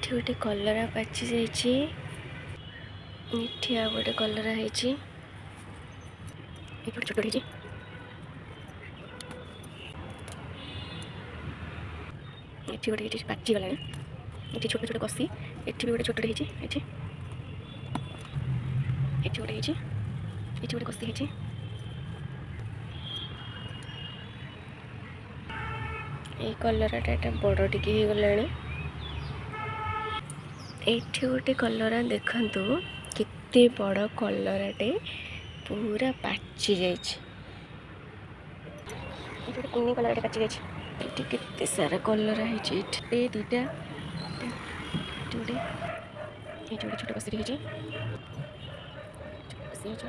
ଏଠି ଗୋଟେ କଲରା ପାଚି ଯାଇଛି। ଏଠି ଆଉ ଗୋଟେ କଲରା ହେଇଛି। ଏଠି ଗୋଟେ ଛୋଟ ହେଇଛି। ଏଠି ଗୋଟେ ହେଇଛି, ପାଚିଗଲାଣି। ଏଠି ଛୋଟ ଛୋଟ କଷି। ଏଠି ବି ଗୋଟେ ଛୋଟଟେ ହେଇଛି ଏଠି। ଏଠି ଗୋଟେ ହେଇଛି, ଏଠି ଗୋଟେ କଷି ହେଇଛି। ଏଇ କଲରାଟା, ଏଟା ବଡ଼ ଟିକେ ହେଇଗଲାଣି। ଏଇଠି ଗୋଟେ କଲରା ଦେଖନ୍ତୁ, କେତେ ବଡ଼ କଲରାଟେ, ପୁରା ପାଚି ଯାଇଛି। ଏଠି ଗୋଟେ କୁନି କଲରାଟେ ପାଚି ଯାଇଛି। ଏଠି କେତେ ସାରା କଲରା ହେଇଛି। ଏଠି ଏ ଦିଟା, ଏଠି ଗୋଟେ, ଏଠି ଗୋଟେ ଛୋଟ କଷିଟେ ହେଇଛି, ଛୋଟ କଷି ହେଇଛି।